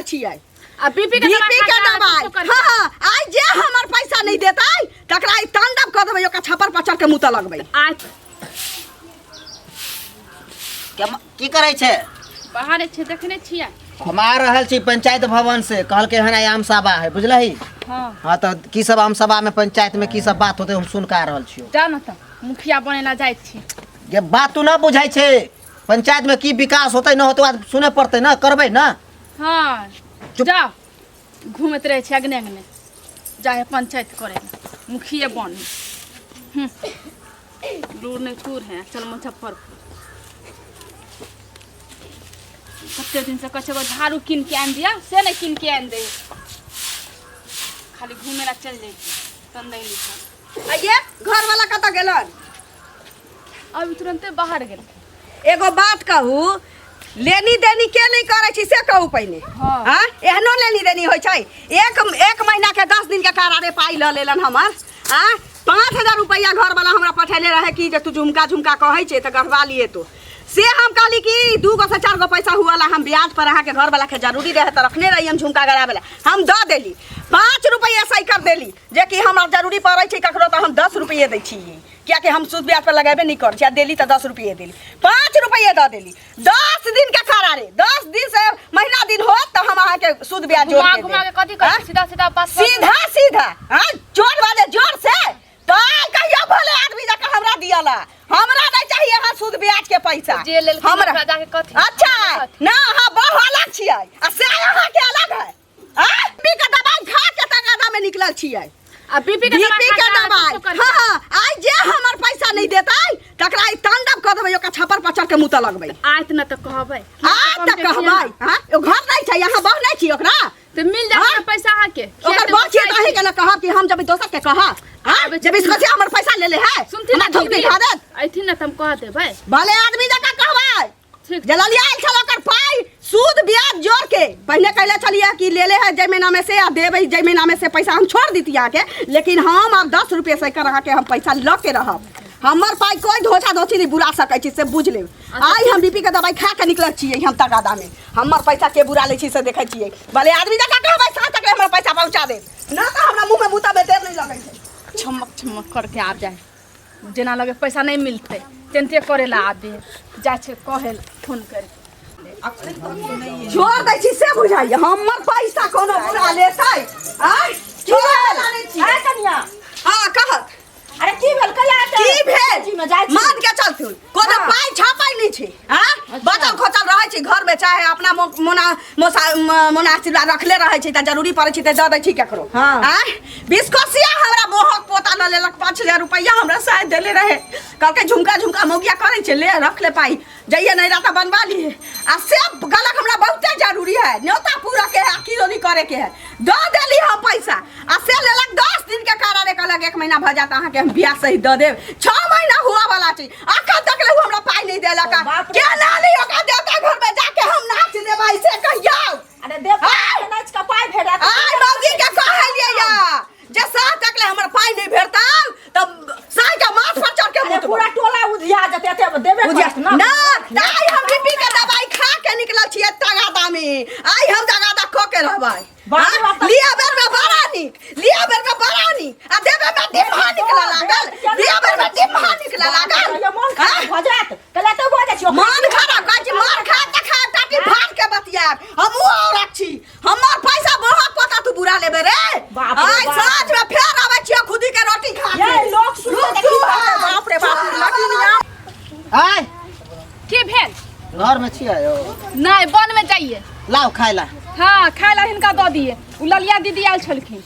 छियै। आ बीपी के बीपी के दवाई दवाई। खा के हाँ हाँ, आइ जे हमर पैसा नहीं देतै तकरा आइ तांडव कऽ देबै, ओकरा छप्पर पर चढ़ के मुँह लगबै। आज की करै छै? बाहर छै, देखने छियै। हम आ रहल छी पंचायत भवन से, कहलकै हन आइ आम सभा है, बुझलही? हाँ। हाँ, तऽ की सब आम सभा में पंचायत में की सब बात होतै, हम सुन के आ रहल छियौ। जा ने तऽ मुखिया बने ला जाइ छी। ये बात तू ना बुझै छै, पंचायत में की विकास होतै न होतै बात सुने पड़तै ना, करबै ना। हाँ। चुप। जाओ, घूमैत रहै छै अगने अगने, जाइ है पंचायत करे, मुखिए बने। दूर नहीं दूर है, चल मुजफ्फरपुर। कते दिन से कहै छै एगो झाड़ू कीन के आनि दिअ, से नहि कीन के आनि दे, खाली घूमे ला चलि जाइ छै चंदैनी पर। आइये घर वाला कतऽ गेलन? अभी तुरंते बाहर गेल। एगो बात कहू, लेनी देनी के नहीं करै छी से कहू पहिने। हाँ। हाँ, एहनो लेनी देनी होइ छै? एक एक महीना के 10 दिन के करारे पाइ लऽ लेलन हमर। हाँ, 5000 रुपैआ घर वाला हमरा पठेले रहे कि जे तू झुमका झुमका कहै छै तऽ गढ़वा लिए तो, से हम कहली कि 2 गो से 4 गो पैसा हुआ हम ब्याज पर अहाँके घर वाला के जरूरी रहे तऽ रखने रही हम झुमका गड़ावे ला, हम दऽ देली। 5 रुपैआ सैकर देली, जे कि हमरा जरूरी पड़ै छै ककरो तऽ हम 10 रुपैए दै छियै, कियाकि हम सूद ब्याज पर लगेबे नहीं करै छी, आ देली तऽ 10 रुपये देली, 5 रुपये दऽ देली। 10 दिन के करारे, 10 दिन से महीना दिन होत तऽ हम अहाँके सूद ब्याज जोड़ घुमा के घुमा देब। के कथी करै? हाँ? सीधा सीधा बात करू। सीधा सीधा, हाँ, जोर वाले जोर से पाइ कहियो भले आदमी जाके हमरा दियला, हमरा नहीं चाहिए अहाँ सूद ब्याज के पैसा। जे लेलखिन हमरा ओकरा जाके कथी? अच्छा ना, अहाँ बहु अलग छियै आ से अहाँके अलग है। आ पी के दवाई खा के तगादा में निकलल छियै। आ बीपी के दवाई बीपी खा के के अहाँ दवाई किछो करियै। हाँ हाँ, आइ जे हमर पैसा नहीं देतै तकरा आइ तांडव कऽ देबै, ओकरा छप्पर पर चढ़ के मुँह लगबै। आयत न तऽ कहबै। आइ तऽ कहबै। हाँ, ओ घर नहीं छै, यहाँ बहु नहीं छी ओकरा? तऽ मिल जायत हाँ? ने पैसा अहाँके। ओकर बहु छियै तऽ अहीं के ने कहब कि हम जब दोसर के कहब? हाँ, आबै जब इसको से हमर पैसा ले ले है, सुनथिन हमरा ने धमकी दीदी? खा देत। अयथिन ने तऽ हम कह देबै। भले आदमी जकाँ कहबै। ठीक। जललिया आयल छल, ओकर पाइ सूद ब्याज जोड़ के पहले कहले छलियै कि ले ले है जै महीना में से आ देबै जै महीना में से, पैसा हम छोड़ दैती अहाँके, लेकिन हम आब 10 रुपये से कर अहाँके हम पैसा लऽ के रहब। हमर पाइ कोइ धोखा धोखी नहि बुरा सकै छी से बुझि लेब। आइ हम बीपी के दवाई खा के निकलल छियै हम तगादा में, हमर पैसा के बुरा लै छी से देखै छियै। भले आदमी जकाँ कहबै, साँझ तक हमरा पैसा पहुँचा देब ना तऽ हमरा मुँह में बूता में देर नहि लगै छै। छमक छमक करके आब जाए, जेना लगे पैसा नहीं मिलते तेनते करे ला आबे जाइ छै कहे ला फोन कर। छोड़ दै छी से बुझाइए, हमर पैसा कोनो बुरा लेतै? आँय, की भेल? आँय कनिया। हाँ, कह। अरे की भेल? कहिया एते की भेल? जी में जाइ छी? मान के चलथुन, कोनो पाइ छापाइ नहि छै। आँ, बचल खोचल रहै छै घर में, चाहे अपना मोना मोसा मोना आशीर्वाद रखले रहै छै तऽ जरूरी पड़ै छै तऽ दऽ दै छी केकरो। आँय, बिस्कोसिया हमरा मोहक पोता लऽ लेलक 5000 रुपैआ, हमरा शायद देले रहे, कहलकै झुमका झुमका मौगिया करै छै, ले रख ले पाइ, जइए नहीं रहता बनवा लिए। आ से कहलक हमरा बहुते जरूरी है, न्योता पूरा के है, किरोनी करे के है, दऽ देली हम पैसा। आ से लेलक 10 दिन के कारण, कहलक 1 महीना भऽ जायत अहाँके हम बियाह सही दऽ देब। 6 महीना हुआ वाला छै, अखन तक ले उ हमरा पाइ नहीं देलक। बाप रे। के नाली ओकरा देवता घर में जाके हम नाच देबै से कहियौ। अरे देव आय! नाच के पाइ भेटत। आइ मौगी के कहलियै या जे साँझ तक ले हमर पाइ नहीं भेटतौ तब साँझ के माथ पर चढ़ के अरे मुतबौ। पूरा टोला उधिया जेतै, एते देबे बुझिया करत ना। ना ताइ हम बीपी के दवाई खा के निकलल छियै तगादा में, आइ हम तगादा क के रहबै। बाप रे हाँ? बाप। लिया बेर में बड़ा नीक, लिया बेर में बड़ा नीक आ देबे में डिम्हा निकला लागल, लिया बेर में डिम्हा निकला लागल। कहियो मन खराब भऽ जायत कहले तऽ भऽ जाइ छी ओकरा। मन खराब कहै छी, मार खा तऽ खा, टाटी फाड़ के बतियाब। हमहूँ औरत छी, हमर पैसा बहुत पता तू बुरा लेबे रे। बाप रे आइ बाप। साँझ में फेर आबै छियै खुदी के रोटी खा के। ये लोग सुनते रुक देखी तू, बाप रे बाप रे बाप, लगी आय की भेल? घर में छियै यौ? नहीं, वन में जाइए। लाउ खाय ला। हाँ, खाय ला हिनका दऽ दिए। उ ललिया दीदी आयल छलखिन,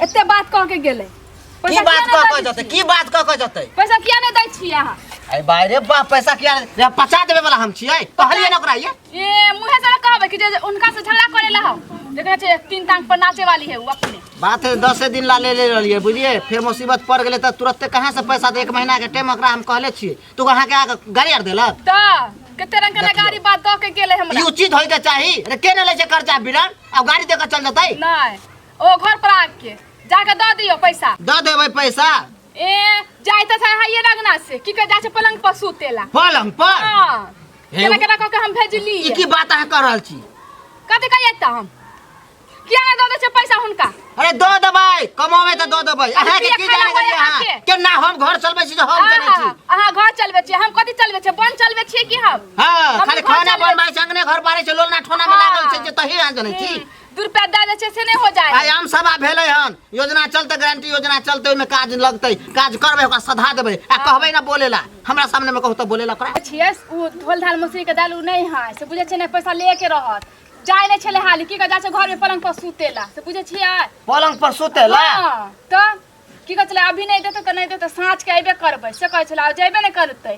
एते बात कह के गेलै। की पैसा बात किया कह नहि के दै जतै? छियै? की बात कह के जतै? पैसा किया नहीं दै छियै अहाँ? अरे भाई रे बाप, पैसा किया रे पचा देबे वाला हम छियै, कहलियै ना ओकरा ये। ए मुहे से कहबै कि जे उनका से झगड़ा करे ला हो, देखने छै 3 टांग पर नाचे वाली है उ अपने। बात है 10 दिन ला ले ले रहलियै बुझलियै, फेर मुसीबत पड़ गेलै तऽ तुरंते कहाँ से पैसा दे, 1 महीना के टाइम ओकरा हम कहले छियै, तू अहाँ के आके गाड़ी आर देलक? तऽ कते रंग के देखियौ। गाड़ी बात दऽ के गेलै हमरा। ई उचित होय के चाही रे, के ने लै छै कर्जा बिरन, आब गाड़ी दे के चल जतै? नहीं, ओ घर पर आके जाके दऽ दियौ पैसा। दऽ देबै पैसा। ए जाय तऽ छै हाइये रंगना से की के जाय छै पलंग पर सुतेला। पलंग पर? हाँ। हे केना केना कऽ के हम भेजली। ई की बात अहाँ कह रहल छी? कथी कहियै तऽ हम? किया नहि दऽ दै छै पैसा हुनका? अरे दऽ देबै, कमाबै तऽ दऽ देबै। अहाँके रुपैआ की खाना जाने होइए गेलियै अहाँ? अहाँके? केना हम घर चलबै छी जे हम जनै छी। अहाँ घर चलबै छियै, हम कथी चलबै छियै? बन चलबै छियै कि हम? हँ, हम खाली घर खाना चलबै। बनबै छै, अंगने घर बारै छै, लोलना ठोना में लागल छै जे तही अहाँ जनै छी। 2 रुपया दऽ दै छियै से नहि हो जाए। आइ आम सभा भेलै हन, योजना चलतै, गारंटी योजना चलतै, ओहिमे काज लगतै, काज करबै, ओकरा सधा देबै आ कहबै ना बोलेला हमरा सामने में, कहू तऽ बोलेला ओकरा। छियै ओ धोल धाल मसुरी के दालि ओ नहि है से बुझै छियै ने, पैसा ले के रहत जाय नहि छलै हाली की कर जाइ छै घर में पलंग पर सुतेला से बुझै छियै। पलंग पर सुतेला? हँ, तऽ की कहै छलै, अभी नहि देतै तऽ नहि देतै, साँझ के अयबे करबै से कहै छलै, आ जेबे नहि करतै।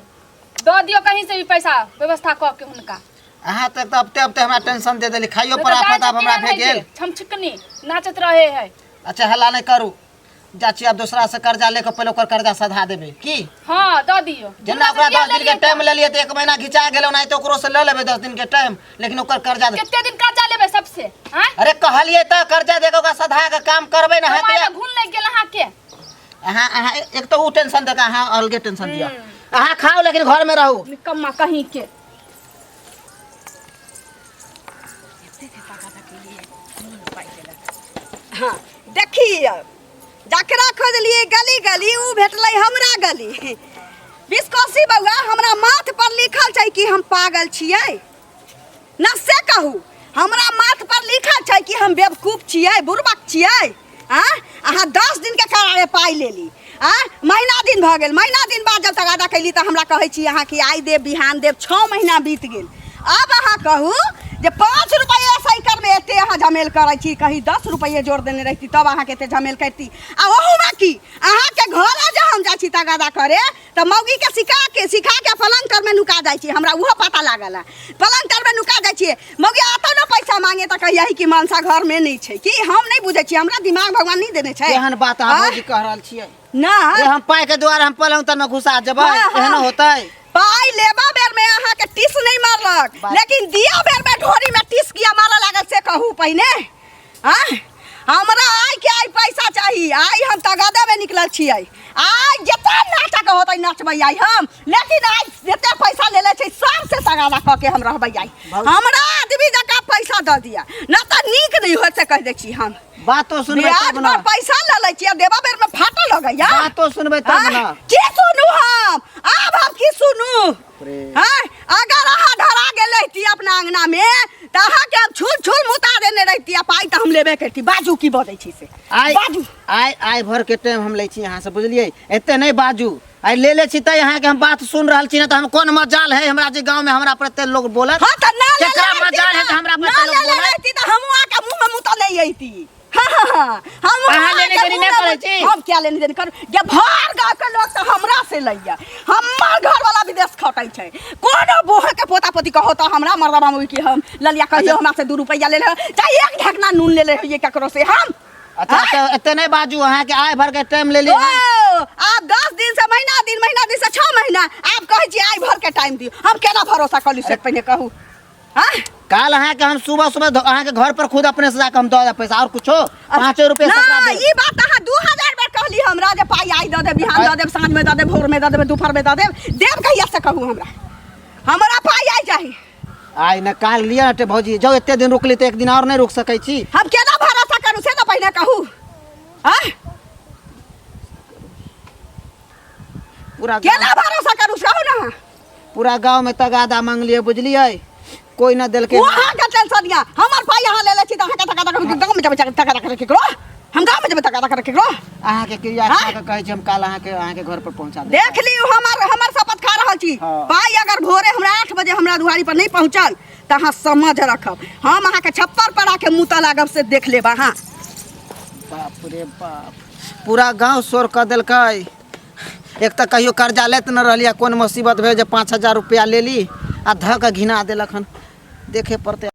दऽ दियौ कहीं से भी पैसा व्यवस्था कऽ के हुनका। अहाँ तक तऽ अपते अपते हमरा टेंशन दे देली, खाइयो पर नहि तऽ आफत जाइ आब हमरा छै भए गेल। छमछिकनी नाचैत रहे है। अच्छा हल्ला नहि करू, जा छी आब दोसरा से कर्जा लेके पहिले ओकर कर्जा सधा देबै की? हाँ दऽ दियौ। जेना ओकरा 10 दिन के टाइम लेलियै तऽ 1 महीना घिचा गेलै, ओनाहिते ओकरो से लऽ लेबै 10 दिन के टाइम, लेकिन ओकर कर्जा दे- कते दिन कर्जा लेबै सबसे? आँय? अरे कहलियै तऽ कर्जा दे के ओकरा सधा के काम करबै ने अहाँके। कमाइ मे घुन लागि गेल अहाँके। अहाँ अहाँ एक तऽ ओ टेंशन दे के अहाँ अलगे टेंशन दिअ। अहाँ खाउ लेकिन घर में रहू। निकम्मा कहीं के। हाँ देखियौ, जकरा खोजलियै गली गली ओ भेटलै हमरा गली। बिस्कोसी बौआ, हमरा माथ पर लिखल छै कि हम पागल छियै न? से कहू, हमरा माथ पर लिखल छै कि हम बेवकूफ छियै, बुड़बक छियै? आँ, अहाँ 10 दिनके करारे पाइ लेली, आँ महीना दिन भऽ गेल। महीना दिन बाद जब तगादा कैली तऽ हमरा कहै छी अहाँ कि आइ देब बिहान देब। 6 महीना बीत गेल। आब अहाँ कहू जे 5 रुपैआ साइकिलमे एते अहाँ झमेल करै छी, कहीं 10 रुपैआ जोड़ देने रहिती तब अहाँके एते झमेल करती। आ ओहूमे की अहाँके घरे जे हम जाइ छी तगादा करे तऽ मौगीके सिखा के सिखा के पलंग तरमे नुका जाइ छी। हमरा ओहो पता लागल है, पलंग तरमे नुका जाइ छियै। मौगी आतो ने पैसा मांगे तऽ कहियै कि मनसा घरमे नहि छै। की हम नहि बुझै छियै? हमरा दिमाग भगवान नहि देने छै? एहन बात अहाँ आँय? भौजी कह रहल छियै? ना जे हम पाइ के दुआरे हम पलंग तरमे घुसा जेबै? हाँ, हाँ। एहनो होतै? पाइ लेबा बेर में अहाँके टीस नहीं मारलक, लेकिन दिया बेर में ढोरी में टीस किया मारऽ लागल से कहू पहिने। आँ, हमरा आइ के आइ पैसा चाही। आइ हम तगादा में निकलल छियै, आइ जते नाटक होतै नचबै आइ हम, लेकिन आइ जते पैसा लेले छै सबसे तगादा कऽ के हम रहबै आइ। हमरा आदमी जकाँ पैसा दऽ दिअ, न तऽ नीक नहि होत से कहि दै छी हम। बातो सुनबै ब्याज तब ना। पर पैसा लऽ लै छियै, देबा बेर में फाटऽ लगैया। बातो सुनबै तब ना। की सुनू हम? आब हम की सुनू? रे। हैं? अगर अहाँ धरा गेल रहिती अपना अंगना में तऽ अहाँके हम छुल छुल मुता देने रहिती, आ पाइ तऽ हम लेबे करती। बाजू की बजै छी से आइ बाजू। आइ आइ भर के टाइम हम लै छी अहाँ से, बुझलियै? एते नहि बाजू। आइ ले ले छी तऽ अहाँके हम बात सुन रहल छी, ना तऽ हम कोन मजाल है हमरा जे गाँव में हमरा पर एते लोग बोलत? हाँ तऽ ना लेले केकरा रहिती मजाल है ना, जे हमरा पर ना एते लोग लेले बोलत? रहिती तऽ हमहूँ अहाँके मुँह में मुँह तऽ नहि अइती। हाँ, हाँ, हाँ, हम अहाँ अहाँके लेने देने मुँह नहि में करै मुँह- छी? हम क्या लेने देने करू? जे भर गाँव के लोग तऽ हमरा से लैया। हमर घर वाला विदेश खटै छै, कोनो बोहे के पोता पोती कहो तऽ हमरा मर्दबा में कि हम ललिया कहियो हमरा से 2 रुपैया ले ले, चाहे एक ढकना नून ले ले होइए ककरो से हम। अच्छा तऽ एते नहि बाजू, अहाँके आइ भर के टाइम ले ली। ओ आब 10 दिन से महीना दिन, महीना दिन से 6 महीना, आब कहै छी आइ भर के टाइम दियौ। हम केना भरोसा कऽ ली से पहिने कहू। हाँ? काल अहाँके हम सुबह सुबह अहाँके घर पर खुद अपने से जाके हम दऽ देब पैसा, और कुछो 5 रुपये ना, से ओकरा देब। ई बात अहाँ 2000 बेर कहली हमरा जे पाइ आइ दऽ देब, बिहान दऽ देब, साँझ में दऽ देब, भोर में दऽ देब, दोपहर में दऽ देब। देब कहिया से कहू हमरा? हमरा पाइ आइ चाही। आइ न काल लिअ ने भौजी, जाउ एते दिन रुकली तऽ एक दिन और नहि रुक सकै छी। हम केना भरोसा करू से तऽ पहिने कहू। हाँ? पूरा केना भरोसा करू कहू ना। पूरा गांव में तगादा मांगलिए, बुझलिए? कोई ना देलकै। ओ अहाँके टेंशन यऽ, हमर पाइ अहाँ ले लै छी तऽ अहाँके तगादा करू। गाँव में जेबै तगादा करे केकरो? हम गाँव में जेबै तगादा करे केकरो? अहाँके क्रिया हाँ? खा के कहै छी, हम काल अहाँके अहाँके घर पर पहुंचा देब। देख लियौ, हमर हमर शपथ खा रहल छी। हाँ। पाइ अगर भोरे हमरा 8 बजे हमरा दुआरी पर नहीं पहुंचल तऽ अहाँ समझ रखब हम अहाँके छप्पर पर आके मुँह लागब से देख लेब अहाँ। बाप रे बाप, पूरा गांव शोर कऽ देलकै। एक तऽ कहियो कर्जा लैत न रहलियै, कोन मुसीबत भेल जे 5000 रुपया लेली आ धऽ कऽ घिना देलक हन। देखे पड़तै।